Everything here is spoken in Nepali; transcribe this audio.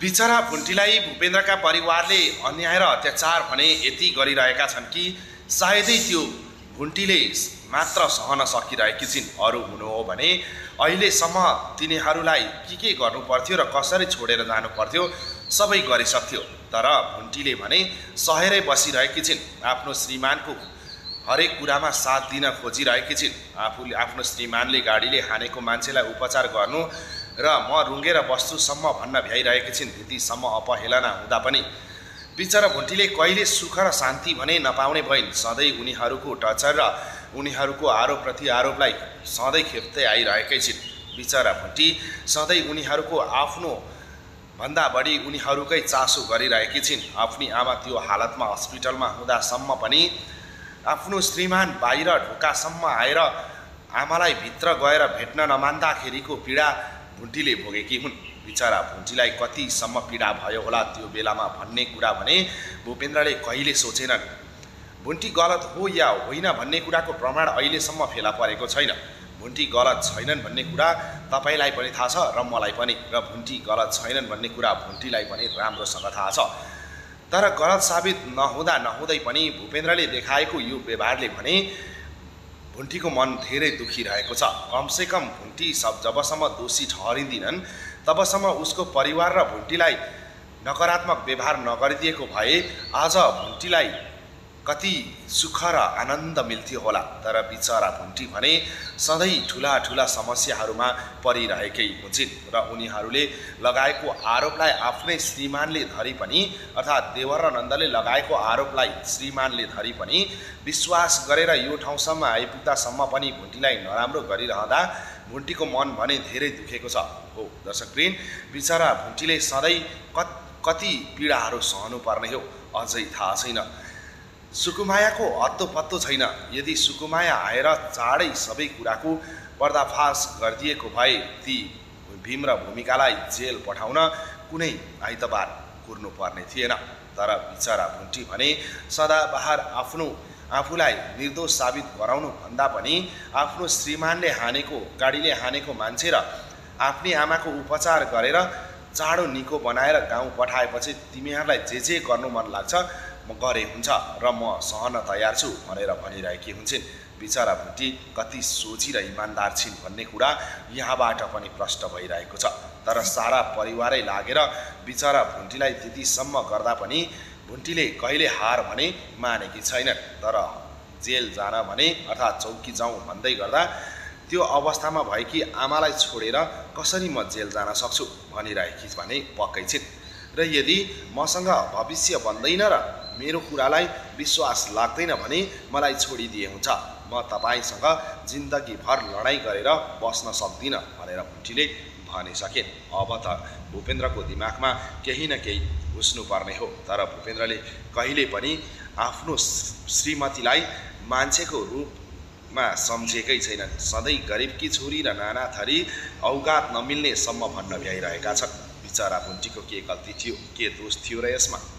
बिचरा भुन्टीलाई भूपेन्द्रका परिवारले अन्याय र अत्याचार भने यति गरिरहेका छन् कि सायदै त्यो भुन्टीले मात्र सहन सकिरहेकी छिन्। अरू हुनु हो भने अहिलेसम्म तिनीहरूलाई के गर्नु पर्थ्यो र कसरी छोडेर जानु पर्थ्यो सबै गरिसक्थ्यो। तर भुन्टीले भने सहेरै बसिरहेकी छिन्। आफ्नो श्रीमानको हरेक कुरामा साथ दिन खोजिरहेकी छिन्। आफ्नो श्रीमानले गाडीले हानेको मान्छेलाई उपचार गर्नु र म रुँगेर बस्छुसम्म भन्न भ्याइरहेकी छिन्। त्यतिसम्म अपहेलना हुँदा पनि बिचरा भुन्टीले कहिले सुख र शान्ति भने नपाउने भइन्। सधैँ उनीहरूको टर्चर र उनीहरूको आरोप प्रति आरोपलाई सधैँ खेप्दै आइरहेकै छिन्। बिचरा भुन्टी सधैँ उनीहरूको आफ्नो भन्दा बढी उनीहरूकै चासो गरिरहेकी छिन्। आफ्नी आमा त्यो हालतमा हस्पिटलमा हुँदासम्म पनि आफ्नो श्रीमान बाहिर ढोकासम्म आएर आमालाई भित्र गएर भेट्न नमान्दाखेरिको पीडा भुन्टीले भोगेकी हुन्। बिचरा भुन्टीलाई कतिसम्म पीडा भयो होला त्यो बेलामा भन्ने कुरा भने भूपेन्द्रले कहिले सोचेनन्। भुन्टी गलत हो या होइन भन्ने कुराको प्रमाण अहिलेसम्म फेला परेको छैन। भुन्टी गलत छैनन् भन्ने कुरा तपाईलाई पनि थाहा छ र मलाई पनि, र भुन्टी गलत छैनन् भन्ने कुरा भुन्टीलाई पनि राम्रोसँग थाहा छ। तर गलत साबित नहुँदै पनि भूपेन्द्रले देखाएको यो व्यवहारले भने भुन्टीको मन धेरै दुखिरहेको छ। कमसेकम भुन्टी जबसम्म दोषी ठहरिँदिनन् तबसम्म उसको परिवार र भुन्टीलाई नकारात्मक व्यवहार नगरिदिएको भए आज भुन्टीलाई कति सुख र आनन्द मिल्थ्यो होला। तर बिचरा भुन्टी भने सधैँ ठुला समस्याहरूमा परिरहेकै हुन्छन् र उनीहरूले लगाएको आरोपलाई आफ्नै श्रीमानले धरी पनि, अर्थात् देवर र नन्दले लगाएको आरोपलाई श्रीमानले धरी पनि विश्वास गरेर यो ठाउँसम्म आइपुग्दासम्म पनि भुन्टीलाई नराम्रो गरिरहँदा भुन्टीको मन भने धेरै दुखेको छ। हो दर्शकवृन्द, बिचरा भुन्टीले सधैँ कति पीडाहरू सहनु पर्ने हो अझै थाहा छैन। सुकुमायाको हत्तो पत्तो छैन। यदि सुकुमाया आएर चाँडै सबै कुराको पर्दाफास गरिदिएको भए ती भीम र भूमिकालाई जेल पठाउन कुनै आइतबार कुर्नु पर्ने थिएन। तर बिचरा भुन्टी भने सदाबहार आफूलाई निर्दोष साबित गराउनु भन्दा पनि आफ्नो श्रीमानले गाडीले हानेको मान्छे र आफ्नी आमाको उपचार गरेर चाँडो निको बनाएर गाउँ पठाएपछि तिमीहरूलाई जे गर्नु मन लाग्छ म गरे हुन्छ र म सहन तयार छु भनेर भनिरहेकी हुन्छन्। बिचरा भुन्टी कति सोझी र इमान्दार छिन् भन्ने कुरा यहाँबाट पनि प्रष्ट भइरहेको छ। तर सारा परिवारै लागेर बिचरा भुन्टीलाई त्यतिसम्म गर्दा पनि भुन्टीले कहिले हार भने मानेकी छैनन्। तर जेल जान भने अर्थात् चौकी जाउँ भन्दै गर्दा त्यो अवस्थामा भएकी आमालाई छोडेर कसरी म जेल जान सक्छु भनिरहेकी भने पक्कै छिन्। र यदि मसँग भविष्य बन्दैन र मेरो कुरालाई विश्वास लाग्दैन भने मलाई छोडिदिए हुन्छ। म तपाईसँग जिन्दगीभर लडाइँ गरेर बस्न सक्दिनँ भनेर भुन्टीले भनिसकिन्। अब त भूपेन्द्रको दिमागमा केही न केही घुस्नुपर्ने हो। तर भूपेन्द्रले कहिले पनि आफ्नो श्रीमतीलाई मान्छेको रूपमा सम्झेकै छैनन्। सधैँ गरिबकी छोरी र नाना थरी औकात नमिल्नेसम्म भन्न भ्याइरहेका छन्। बिचरा भुन्टीको के गल्ती थियो, के दोष थियो र यसमा?